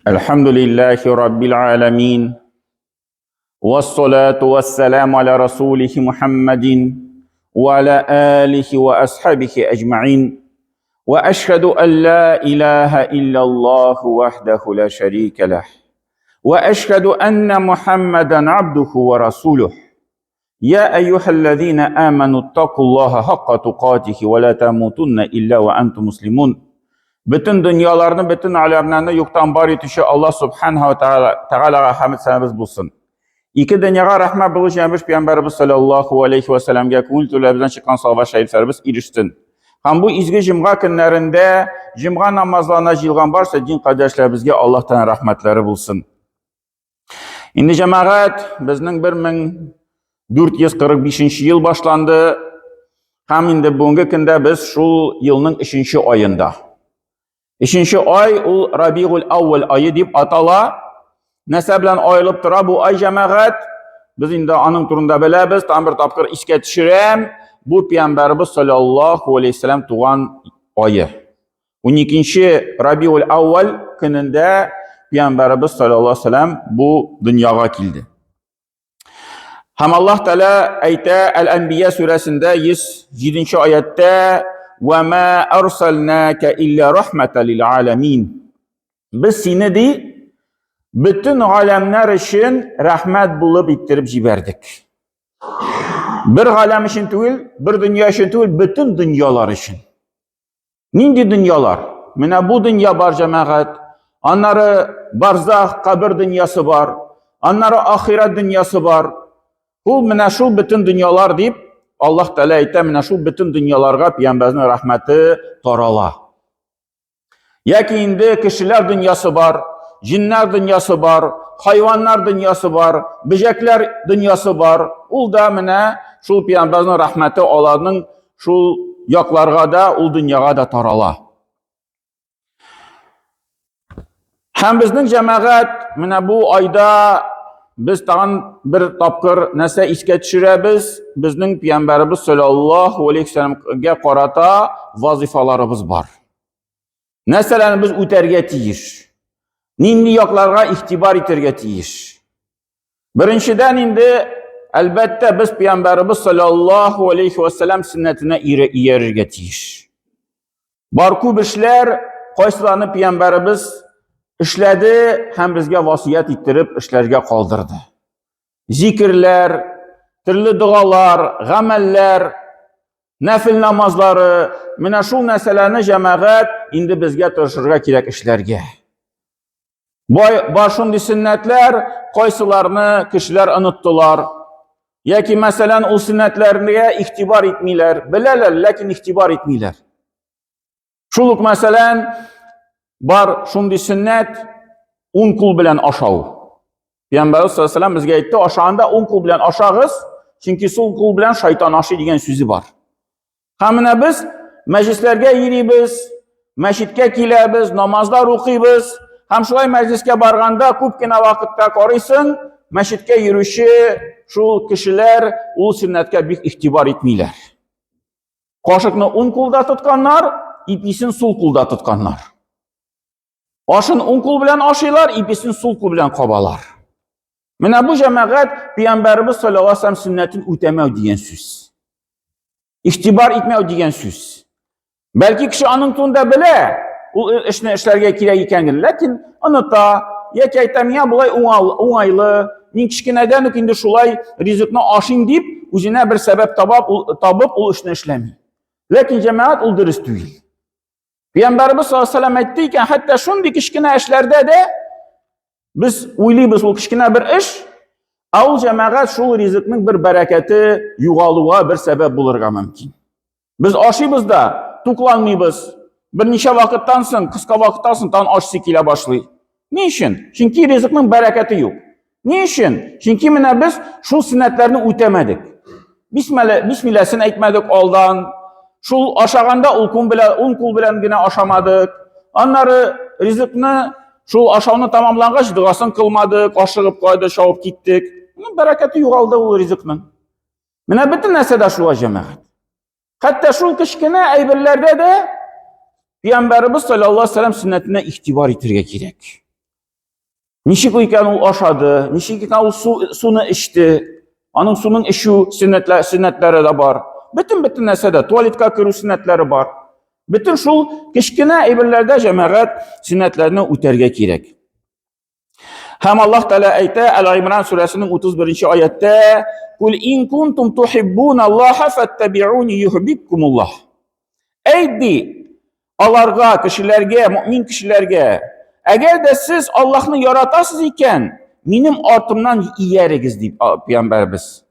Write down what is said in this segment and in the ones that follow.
الحمد لله رب العالمين والصلاة والسلام على رسوله محمد وعلى آله وأصحابه أجمعين وأشهد أن لا إله إلا الله وحده لا شريك له وأشهد أن محمدا عبده ورسوله يا أيها الذين آمنوا اتقوا الله حق تقاته ولا تموتن إلا وأنتم مسلمون. Бөтен дөньяларны, бөтен аләмнәрне юктан бар итүче Аллаһ Субханаһу Тәгаләгә хәмд сәнәбез булсын. Ике дөньяга рәхмәт булучы җәнбеш пәйгамбәребез саллаллаһу алейхи ва сәлламгә күңел түләребездән чыккан салават шәрифләребез ирешсен. Һәм бу изге җомга көннәрендә җомга намазларына җыелган барча дин кардәшләребезгә Аллаһтан рәхмәтләре булсын. Инде җәмәгать, безнең 1445 ел башланды. Һәм инде бүгенге көндә без шул елның 3 аенда. 3 ай ул Рабигуль Әүвәл ае дип атала. Нәрсә белән аерылып тора бу ай җәмәгать? Без инде аның турында беләбез, тагын бер тапкыр искә төшерәм. Бу пәйгамбәрбез саллаллаһу алейһи вәсәлләм туган ае. 12 Рабиуль Әүвәл көнендә Пәйгамбәребез саллаллаһу алейһи вәсәлләм бу дөньяга килде. Һәм Аллаһ Тәгалә әйтә Әл-Әнбия сүрәсендә 107 аятта: "Ва ма арсалнака илля рахматан лил аламин." Без сине ди бөтен галәмнәр өчен рәхмәт булып иттереп җибәрдек. Бер галәм өчен түгел, бер дөнья өчен түгел, бөтен дөньялар өчен. Нинди дөньялар? Менә бу дөнья бар, җәмәгать. Аннары барзах, кабер дөньясы бар. Аннары ахирәт дөньясы бар. Ул менә шул бөтен дөньялар дип Аллаһ Тәгалә әйтә, менә шул бөтен дөньяларга пәйгамбәрнең рәхмәте тарала. Яки инде кешеләр дөньясы бар, җиннәр дөньясы бар, хайваннар дөньясы бар, бөҗәкләр дөньясы бар. Ул да менә шул пәйгамбәрнең рәхмәте аларның шул якларга да, ул дөньяга да тарала. Һәм безнең җәмәгать менә бу айда без тагын бер тапкыр нәрсә искә төшерәбез? Безнең пәйгамбәребез саллаллаһу алейхи вәсәлламгә карата вазифаларыбыз бар. Нәрсәләрне без үтәргә тиеш? Нинди якларга игътибар итәргә тиеш? Беренчедән инде, әлбәттә, без пәйгамбәребез саллаллаһу алейхи вәсәлләм сөннәтенә иярергә тиеш. Бар күп эшләр, кайсыларны пәйгамбәребез эшләде һәм безгә васыять иттереп эшләргә калдырды. Зикерләр, төрле догалар, гамәлләр, нәфил намазлары, менә шул нәрсәләрне җәмәгать инде безгә тырышырга кирәк эшләргә. Бай, бар шундый сөннәтләр, кайсыларны кешеләр оныттылар. Яки, мәсәлән, ул сөннәтләргә игътибар итмиләр. Беләләр, ләкин игътибар итмиләр. Шул ук, мәсәлән, бар шундый сөннәт, ун кул белән ашау. Пәйгамбәрбез саллаллаһу алейһи безгә әйтте, ашаганда ун кул белән ашагыз, чөнки сул кул белән шайтан ашый дигән сүзе бар. Һәм менә без мәҗлесләргә йөрибез, мәчеткә киләбез, намазлар укыйбыз. Һәм шулай мәҗлескә барганда күп кенә вакытта карыйсың, мәчеткә йөрүче шул кешеләр ул сөннәткә бик игътибар итмиләр. Кашыкны уң кулда тотканнар, иписен сул кулда тотканнар. Ашын уң кул белән ашыйлар, иписен сул кул белән кабалар. Менә бу җәмәгать пәйгамбәребез саллаллаһу алейһи вәсәлләм сөннәтен үтәмәү дигән сүз. Игътибар итмәү дигән сүз. Бәлки кеше аның турында белә, ул эшне эшләргә кирәк икәнен, ләкин оныта, яки әйтә, миңа болай уңайлы, мин кечкенәдән үк инде шулай ризыкны ашыйм дип, үзенә бер сәбәп табып, ул, табып, ул эшне эшләми. Ләкин җәмәгать ул дөрес түгел. Пәйгамбәребез саллаллаһу алейһи вәсәлләм әйтте икән, хәтта шундый кечкенә эшләрдә дә без уйлыйбыз, ул кечкенә бер эш, ә ул җәмәгать шул ризыкның бер бәрәкәте югалуга бер сәбәп булырга мөмкин. Без ашыйбыз да, тукланмыйбыз. Берничә вакыттан соң, кыска вакыттан соң тагын ашыйсы килә башлый. Ни өчен? Чөнки ризыкның бәрәкәте юк. Ни өчен? Чөнки менә без шул сөннәтләрне үтәмәдек. Бисмилла, бисмилласын әйтмәдек алдан. Шул ашаганда ул кул белән, уң кул белән генә ашамадык. Аннары ризыкны шул ашауны тамамлангач догасын кылмадык, ашыгып кайда чабып киттек. Ну, бәрәкәте югалды ул ризыкның. Менә бөтен нәрсә дә шулай җәмәгать. Хәтта шул кечкенә әйберләрдә дә Пәйгамбәребез саллаллаһу алейһи вәсәлләм сөннәтенә игътибар итәргә кирәк. Ничек икән ул ашады, ничек икән ул су, суны эчте. Аның суның эчү сөннәтләре, сөннәтләре дә бар. Бөтен-бөтен нәрсә дә, туалетка керү сөннәтләре бар. Бөтен шул кечкенә әйберләрдә җәмәгать сөннәтләрне үтәргә кирәк. Һәм Аллаһ Тәгалә әйтә Әл-Имран сүрәсенең 31 аяттә: "Кул ин кунтум тухиббун Аллаһа фаттабиуни юхиббукумуллаһ." Әйт ди, аларга, кешеләргә, мөмин кешеләргә, әгәр дә сез Аллаһны яратасыз икән, минем артымнан иярегез дип пәйгамбәрбез.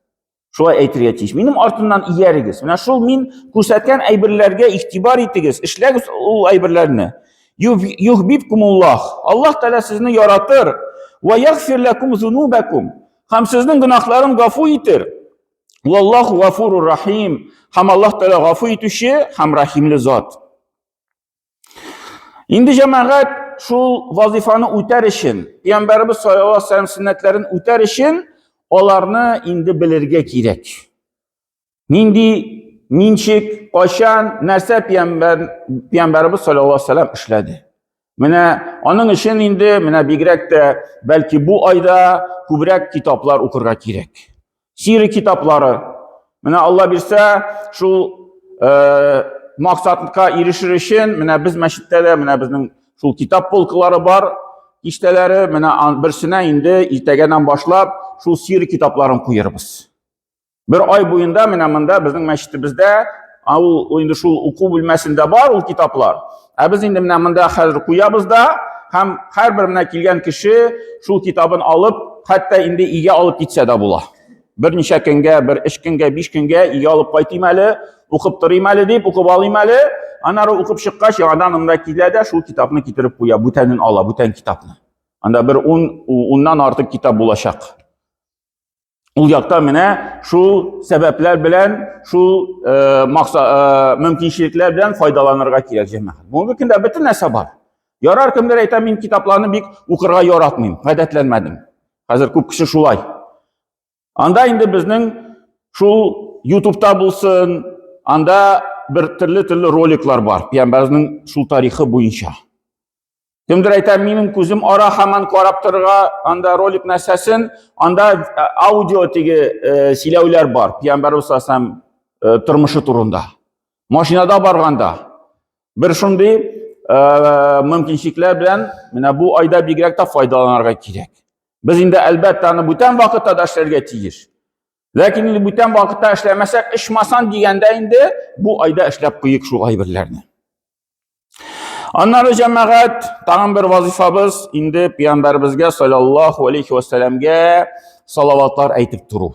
Шулай әйтергә тиеш. Минем артымнан иярегез. Менә шул мин күрсәткән әйберләргә игътибар итегез, эшләгез ул әйберләрне. Юхбибкумуллаһ. Аллаһ Тәгалә сезне яратыр. Ва ягфир лакум зунубакум. Һәм сезнең гөнаһларын гафу итер. Валлаху гафурур рахим. Һәм Аллаһ Тәгалә гафу итүче һәм рәхимле зат. Инде җәмәгать шул вазифаны үтәр өчен, Пәйгамбәребез саллаллаһу алейһи вәсәлләм сөннәтләрен үтәр өчен аларны инде белергә кирәк. Нинди, ничек, кайчан, нәрсә пәйгамбәр Пәйгамбәребез саллаллаһу алейһи вәсәлләм эшләде. Менә аның өчен инде менә бигрәк тә бәлки бу айда күбрәк китаплар укырга кирәк. Сире китаплары. Менә Алла бирсә, шул э, максатка ирешер өчен менә без мәчеттә дә менә безнең шул китап полкалары бар, киштәләре, менә берсенә инде иртәгәдән башлап шул сире китапларын куербыз. Бер ай буенда менә монда безнең мәчетебездә ул инде шул уку бүлмәсендә бар ул китаплар. Ә без инде менә монда хәзер куябыз да һәм һәрбер менә килгән кеше шул китабын алып, хәтта инде өйгә алып китсә дә була. Берничә көнгә, бер өч көнгә, биш көнгә өйгә алып кайтыйм әле, укып торыйм әле дип, укып алыйм әле. Аннары укып чыккач, яңадан монда килә дә шул китапны китереп куя, бүтәнен ала, бүтән китапны. Анда бер ун, уннан артык китап булачак. Ул якта менә шул сәбәпләр белән, шул э, макса, э, мөмкинчелекләр белән файдаланырга кирәк җәмәгать. Бүгенге көндә бөтен нәрсә бар. Ярар, кемдер әйтә, мин китапларны бик укырга яратмыйм, гадәтләнмәдем. Хәзер күп кеше шулай. Анда инде безнең шул YouTube'та булсын, анда бер төрле-төрле роликлар бар, пәйгамбәрнең шул тарихы буенча. Кемдер әйтә, минем күзем ара һаман карап торырга, анда ролик нәрсәсен, анда э, аудио теге э, сөйләүләр бар, Пәйгамбәрбез саллаллаху э, тормышы турында. Машинада барганда бер шундый э, мөмкинчелекләр белән менә бу айда бигрәк тә файдаланырга кирәк. Без инде әлбәттә аны бүтән вакытта да эшләргә тиеш. Ләкин инде бүтән вакытта эшләмәсәк, ичмасан дигәндә инде бу айда эшләп куйыйк шул әйберләрне. Аннары җәмәгать, тагын бер вазифабыз инде пәйгамбәребезгә саллаллаһу алейхи ва сәлламгә салаватлар әйтеп тору.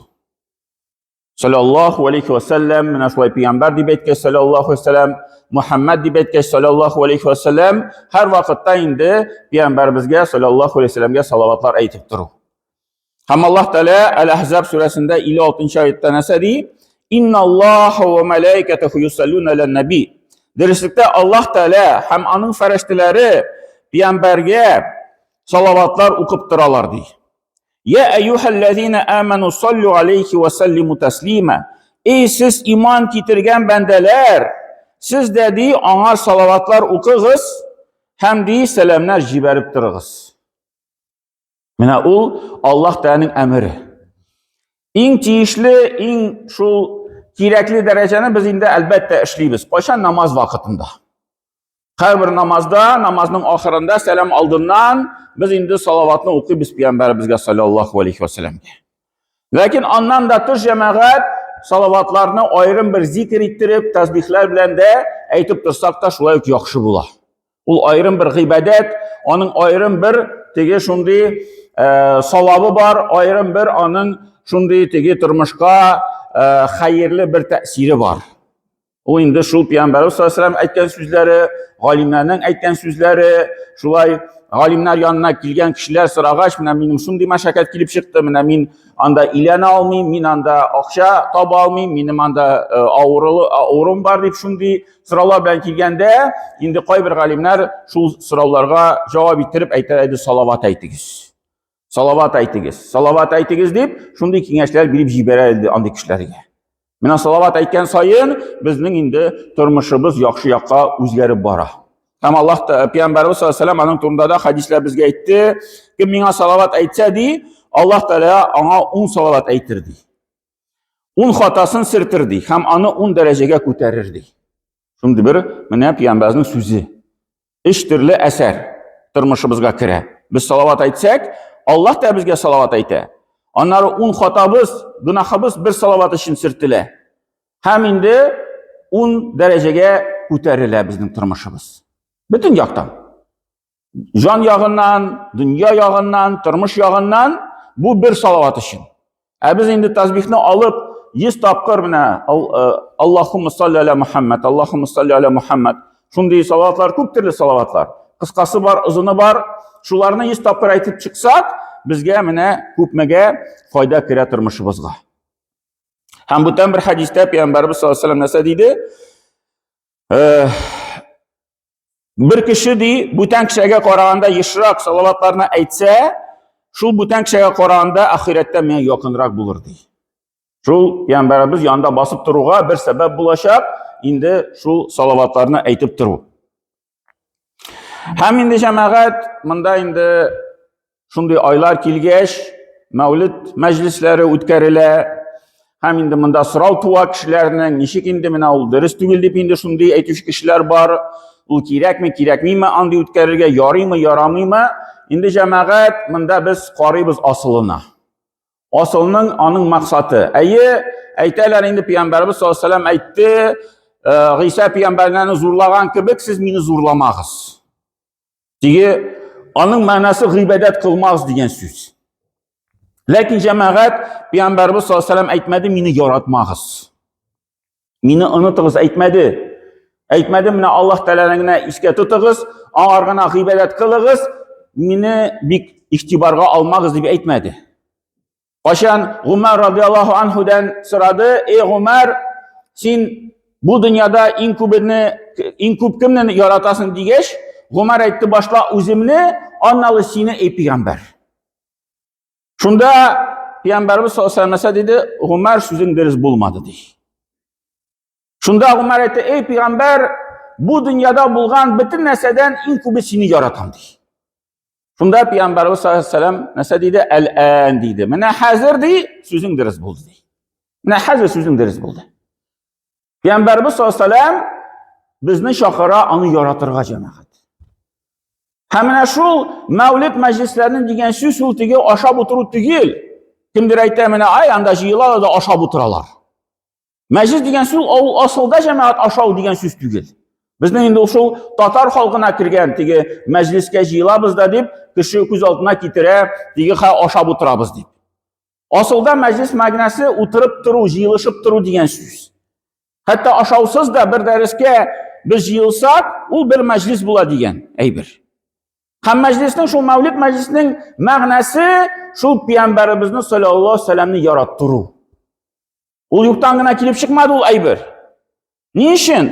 Саллаллаһу алейхи ва сәлләм, менә шулай пәйгамбәр дип әйткәч, саллаллаһу алейхи ва сәлләм, Мухаммад дип әйткәч, саллаллаһу алейхи ва сәлләм, һәр вакытта инде пәйгамбәребезгә саллаллаһу алейхи ва сәлләмгә салаватлар әйтеп тору. Һәм Аллаһ Тәгалә Әл-Әхзаб сүрәсендә 56 аятта нәрсә ди? Инна Аллаһа ва малаикатаху юсаллуна алан наби. Дөреслектә Аллаһ Тәгалә һәм аның фәрештәләре пәйгамбәргә салаватлар укып торалар ди. Я әйюхәлләзина аману саллю алейхи ва саллиму таслима. Эй сез иман китергән бәндәләр, сез дә ди аңа салаватлар укыгыз һәм ди сәламнәр җибәреп торыгыз. Менә ул Аллаһ Тәгаләнең әмере. Иң тиешле, иң шул кирәкле дәрәҗәне без инде әлбәттә эшлибез. Кайчан намаз вакытында. Һәрбер намазда, намазның ахырында сәлам алдыннан без инде салаватны укыйбыз пәйгамбәребезгә саллаллаһу алейхи ва сәлламгә. Ләкин аннан да тыш җәмәгать салаватларны аерым бер зикр иттереп, тәсбихләр белән дә әйтеп торсак та шулай ук яхшы була. Ул аерым бер гыйбадәт, аның аерым бер теге шундый э, савабы бар, аерым бер аның шундый теге тормышка э, хәерле бер тәэсире бар. Ул инде шул Пәйгамбәрбез саллаллаху алейһи әйткән сүзләре, галимнәрнең әйткән сүзләре, шулай галимнәр янына килгән кешеләр сорагач, менә минем шундый мәшәкать килеп чыкты, менә мин анда өйләнә алмыйм, мин анда акча таба алмыйм, минем анда э, авырулы авырум бар дип шундый Сораулар белән килгәндә, инде кайбер галимнәр шул сорауларга җавап иттереп әйтәләр иде, салават әйтегез. Салават әйтегез, салават әйтегез дип, шундый киңәшләр биреп җибәрә иде андый кешеләргә. Менә салават әйткән саен безнең инде тормышыбыз яхшы якка үзгәреп бара. Һәм Аллаһ Пәйгамбәрбез саллаллаһу алейһи вәсәлләм аның турында да хәдисләр безгә әйтте. Кем миңа салават әйтсә ди, Аллаһ Тәгалә аңа 10 салават әйтер ди. 10 хатасын сертер ди һәм аны 10 дәрәҗәгә күтәрер ди. Шундый бер менә Пәйгамбәрнең сүзе. Өч төрле әсәр тормышыбызга керә. Без салават әйтсәк, Аллаһ та безгә салават әйтә. Аннары 10 хатабыз, гөнаһыбыз бер салават өчен сертелә. Һәм инде 10 дәрәҗәгә күтәрелә безнең тормышыбыз. Бөтен яктан. Җан ягыннан, дөнья ягыннан, тормыш ягыннан бу бер салават өчен. Ә без инде тазбихны алып 100 тапкыр менә Аллаһумма салли аля Мухаммад, Аллаһумма салли аля Мухаммад. Шундый салаватлар, күп төрле салаватлар. Кыскасы бар, озыны бар. Шуларны 100 тапкыр әйтеп чыксак, безгә менә күпмегә файда керә тормышыбызга. Һәм бүтән бер хәдистә Пәйгамбәрбез саллаллаһу алейһи вәсәлләм нәрсә диде? Бер кеше ди, бүтән кешегә караганда ешрак салаватларны әйтсә, шул бүтән кешегә караганда ахирәттә миңа якынрак булыр ди. Шул Пәйгамбәрбез янында басып торуга бер сәбәп булачак, инде шул салаватларны әйтеп тору. Һәм инде җәмәгать, монда инде шундый айлар килгәч, мәүлид мәҗлесләре үткәрелә. Һәм инде монда сорау туа кешеләрнең, ничек инде менә ул дөрес түгел дип инде шундый әйтүче кешеләр бар. Ул кирәкме, кирәкмиме андый үткәрергә, ярыймы, ярамыймы? Инде җәмәгать, монда без карыйбыз асылына. Асылның аның максаты. Әйе, әйтәләр инде пәйгамбәрбез саллаллаһу алейһи вәсәлләм әйтте, Гыйса пәйгамбәрне зурлаган кебек сез мине зурламагыз. Теге аның мәгънәсе гыйбадәт кылмагыз дигән сүз. Ләкин җәмәгать пәйгамбәрбез саллаллаһу алейһи вәсәлләм әйтмәде, мине яратмагыз. Мине онытыгыз әйтмәде. Әйтмәде, менә Аллаһ Тәгаләне генә искә тотыгыз, аңар гына гыйбадәт кылыгыз, мине бик игътибарга алмагыз дип әйтмәде. Кайчан Гумар радиаллаһу анһудан сорады, "Эй Гумар, син бу дөньяда иң күбне, иң күп кемне яратасың?" дигәч, Гумар әйтте, "Башла үземне, аннары сине, эй пәйгамбәр." Шунда Пәйгамбәрбез саллаллаһу алейһи вәсәлләм диде, Гумар сүзең дөрес булмады ди. Шунда Гумар әйтте, эй пәйгамбәр, бу дөньяда булган бөтен нәрсәдән иң күбе сине яратам ди. Шунда Пәйгамбәрбез саллаллаһу алейһи вәсәлләм нәрсә диде? Әл-ән диде. Менә хәзер ди, сүзең дөрес булды ди. Менә хәзер сүзең дөрес булды. Пәйгамбәрбез саллаллаһу алейһи вәсәлләм безне чакыра аны яратырга җәмәгать. Һәм менә шул мәүлид мәҗлесләренең дигән сүз ул теге ашап утыру түгел. Кемдер әйтә, менә ай анда җыелалар да ашап утыралар. Мәҗлес дигән сүз ул асылда җәмәгать ашау дигән сүз түгел. Безнең инде шул татар халкына кергән теге мәҗлескә җыелабыз да дип, кеше күз алдына китерә, теге ха ашап утырабыз дип. Асылда мәҗлес мәгънәсе утырып тору, җыелышып тору дигән сүз. Хәтта ашаусыз да бер дәрескә без җыелсак, ул бер мәҗлес була дигән әйбер. Һәм мәҗлеснең шул мәүлид мәҗлесенең мәгънәсе шул пәйгамбәребезне саллаллаһу алейһи вәсәлләмне яраттыру. Ул юктан гына килеп чыкмады ул әйбер. Ни өчен?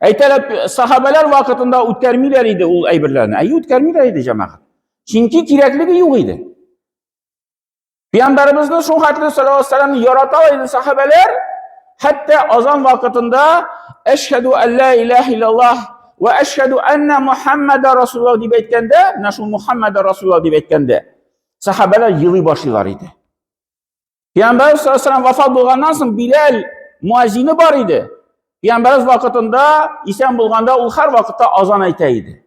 Әйтәләр, сахабәләр вакытында үткәрмиләр иде ул әйберләрне. Әйе, үткәрмиләр иде җәмәгать. Чөнки кирәклеге юк иде. Пәйгамбәребезне шул хәтле саллаллаһу алейһи вәсәлләмне яраталар иде сахабәләр, хәтта азан вакытында әшһәду алла илаһа иллаллаһ ва әшһәду анна Мухаммада расулуллаһ дип әйткәндә, менә шул Мухаммада расулуллаһ дип әйткәндә, сахабәләр елый башлыйлар иде. Пәйгамбәребез саллаллаһу алейһи вәсәлләм вафат булганнан соң Биләл муаззины бар иде. Пәйгамбәребез вакытында исән булганда ул һәр вакытта азан әйтә иде.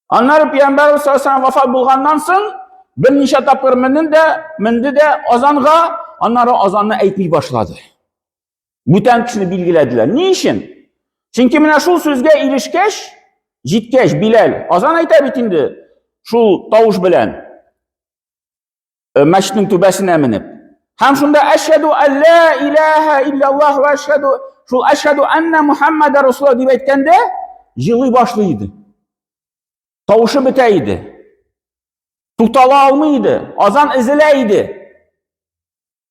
Аннары Пәйгамбәрбез саллаллаһу вафат булганнан соң берничә тапкыр менде дә, менде дә азанга, аннары азанны әйтми башлады. Бүтән кешене билгеләделәр. Ни өчен? Чөнки менә шул сүзгә ирешкәч, җиткәч Биләл азан әйтә бит инде шул тавыш белән. Мәчетнең түбәсенә менеп. Һәм шунда әшһәду алла илаһа илляллаһ ва әшһәду шул әшһәду анна Мухаммада расулуллаһ дип әйткәндә җылый башлый иде. Тавышы бетә иде. Туктала алмый иде. Азан өзелә иде.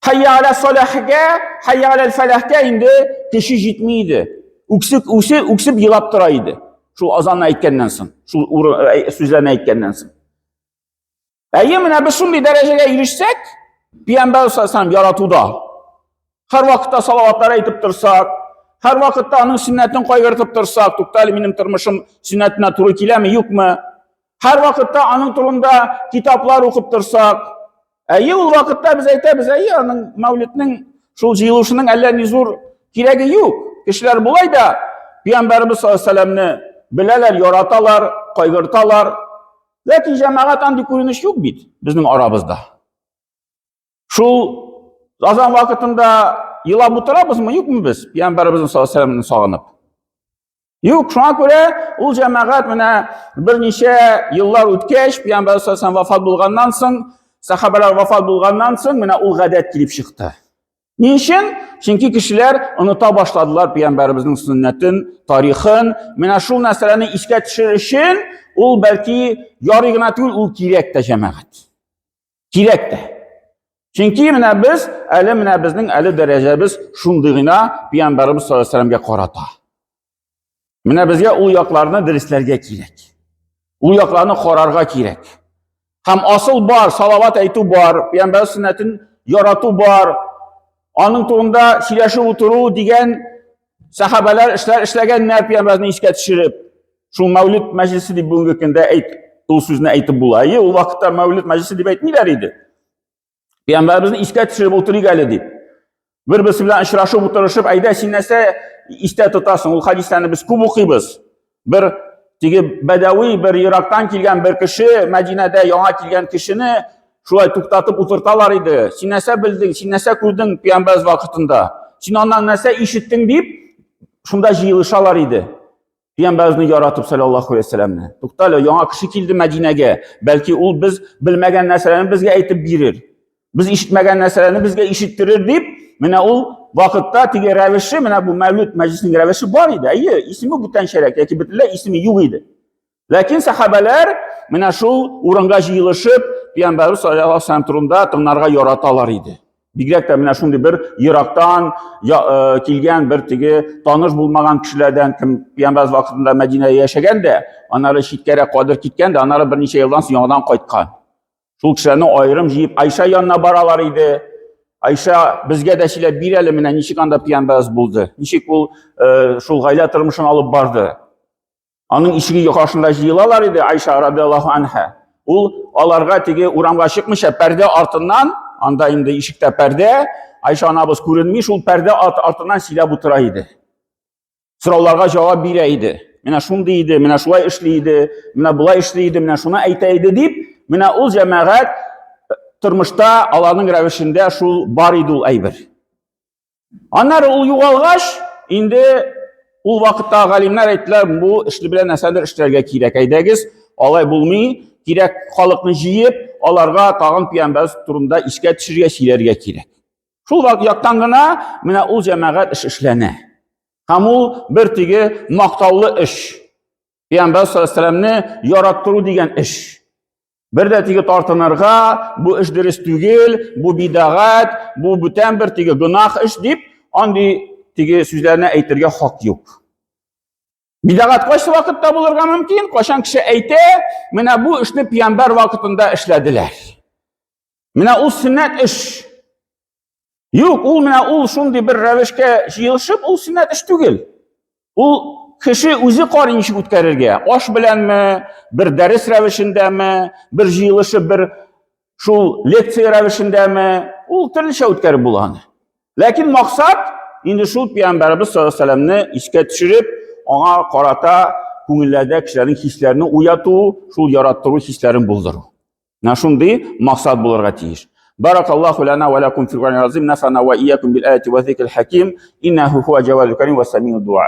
Хәйя аля салахка, хәйя аля фәлахка инде кеше җитми иде. Үксеп, үксеп, үксеп елап тора иде. Шул азанны әйткәннән соң, шул сүзләрне әйткәннән соң. Әйе, менә без шундый дәрәҗәгә ирешсәк, Пәйгамбәр саллаллаһу яратуда, һәр вакытта салаватлар әйтеп торсак, һәр вакытта аның сөннәтен кайгыртып торсак, туктале, минем тормышым сөннәтенә туры киләме, юкмы? Һәр вакытта аның турында китаплар укып торсак, әйе, ул вакытта без әйтәбез, әйе, аның мәүлиднең шул җыелышының әллә ни зур кирәге юк. Кешеләр болай да Пәйгамбәребез саллаллаһу алейһи вәсәлләмне беләләр, яраталар, кайгырталар. Ләкин җәмәгать андый күренеш юк бит безнең арабызда. Шул азан вакытында елап утырабызмы, юкмы без Пәйгамбәребезнең саллаллаһу алейһи вәсәлләмне сагынып? Юк, шуңа күрә ул җәмәгать менә берничә еллар үткәч, Пәйгамбәр саллаллаһу вафат булганнан соң, сахабалар вафат булганнан соң, менә ул гадәт килеп чыкты. Ни өчен? Чөнки кешеләр оныта башладылар пәйгамбәребезнең сөннәтен, тарихын. Менә шул нәрсәләрне искә төшерер өчен ул бәлки ярый гына түгел, ул кирәк тә җәмәгать. Кирәк тә. Чөнки менә без әле менә безнең әле дәрәҗәбез шундый гына пәйгамбәребез саллаллаһу алейһи вәсәлләмгә карата. Менә безгә ул якларны дөресләргә кирәк. Ул якларны карарга кирәк. Һәм асыл бар, салават әйтү бар, пәйгамбәр сөннәтен ярату бар. Аның турында сөйләшеп утыру дигән сәхабәләр эшләр эшләгәннәр пәйгамбәрне искә төшереп. Шул Мәүлид мәҗлесе дип бүгенге көндә әйт, ул сүзне әйтеп була. Әйе, ул вакытта Мәүлид мәҗлесе дип әйтмиләр иде. Пәйгамбәребезне искә төшереп утырыйк әле дип. Бер-берсе белән очрашып утырышып, әйдә син нәрсә истә тотасың? Ул хәдисләрне без күп укыйбыз. Бер теге бәдәви, бер ерактан килгән бер кеше, Мәдинәдә яңа килгән кешене шулай туктатып утырталар иде. Син нәрсә белдең, син нәрсә күрдең пәйгамбәребез вакытында? Син аннан нәрсә ишеттең дип, шунда җыелышалар иде. Пәйгамбәребезне яратып саллаллаху алейһи вәсәлләмне. Туктале, яңа кеше килде Мәдинәгә. Бәлки ул без белмәгән нәрсәләрне безгә әйтеп бирер. Без ишетмәгән нәрсәләрне безгә ишеттерер дип, менә ул вакытта теге рәвеше, менә бу Мәүлид мәҗлисенең рәвеше бар иде. Әйе, исеме бүтәнчәрәк яки бөтенләй исеме юк иде. Ләкин сәхабәләр менә шул урынга җыелышып, Пәйгамбәребез саллаллаху алейһи вәсәлләм турында тыңларга яраталар иде. Бигрәк тә менә шундый бер ерактан я, э, килгән бер теге таныш булмаган кешеләрдән, кем Пәйгамбәребез вакытында Мәдинәдә яшәгән дә, аннары читкәрәк кадер киткән дә, аннары берничә елдан соң яңадан кайткан. Шул кешеләрне аерым җыеп Айша янына баралар иде. Айша безгә дә сөйләп бир әле, менә ничек анда Пәйгамбәребез булды, ничек ул э, шул гаилә тормышын алып барды. Аның ишеге каршында җыелалар иде Айша радиаллаһу анха. Ул аларга теге урамга чыкмыйча пәрдә артыннан, анда инде ишектә пәрдә, Айша анабыз күренми, шул пәрдә артыннан сөйләп утыра иде. Сорауларга җавап бирә иде. Менә шундый иде, менә шулай эшли иде, менә болай эшли иде, менә шуны әйтә иде дип, менә ул җәмәгать тормышта аларның рәвешендә шул бар иде ул әйбер. Аннары ул югалгач, инде ул вакытта галимнәр әйттеләр, бу эшле белән нәрсәдер эшләргә кирәк. Әйдәгез, алай булмый, кирәк халыкны җыеп, аларга тагын пәйгамбәр турында искә төшерергә, сөйләргә кирәк. Шул вакыт яктан гына менә ул җәмәгать эш эшләнә. Һәм ул бер теге мактаулы эш. Пәйгамбәр саллаллаһу алейһи вәсәлләмне яраттыру дигән эш. Бер дә теге тартынырга, бу эш дөрес түгел, бу бидагать, бу бүтән бер теге гөнаһ эш дип, андый теге сүзләрне әйтергә хак юк. Бидагать кайсы вакытта булырга мөмкин? Кайчан кеше әйтә, менә бу эшне пәйгамбәр вакытында эшләделәр. Менә ул сөннәт эш. Юк, ул менә ул шундый бер рәвешкә җыелышып, ул сөннәт эш түгел. Ул кеше үзе карый ничек үткәрергә. Аш беләнме, бер дәрес рәвешендәме, бер җыелышып, бер шул лекция рәвешендәме, ул төрлечә үткәреп була аны. Ләкин максат инде шул пәйгамбәребез саллаллаһу алейһи вәсәлләмне искә төшереп, аңа карата күңелләрдә кешеләрнең хисләрен уяту, шул яраттыру хисләрен булдыру. Менә шундый максат булырга тиеш. Баракаллаху лана ва лакум фил Кур'анил азим, нафана ва iyyakum бил аяти ва зикрил хаким, иннаху хуа джавадул карим ва самиуд дуа.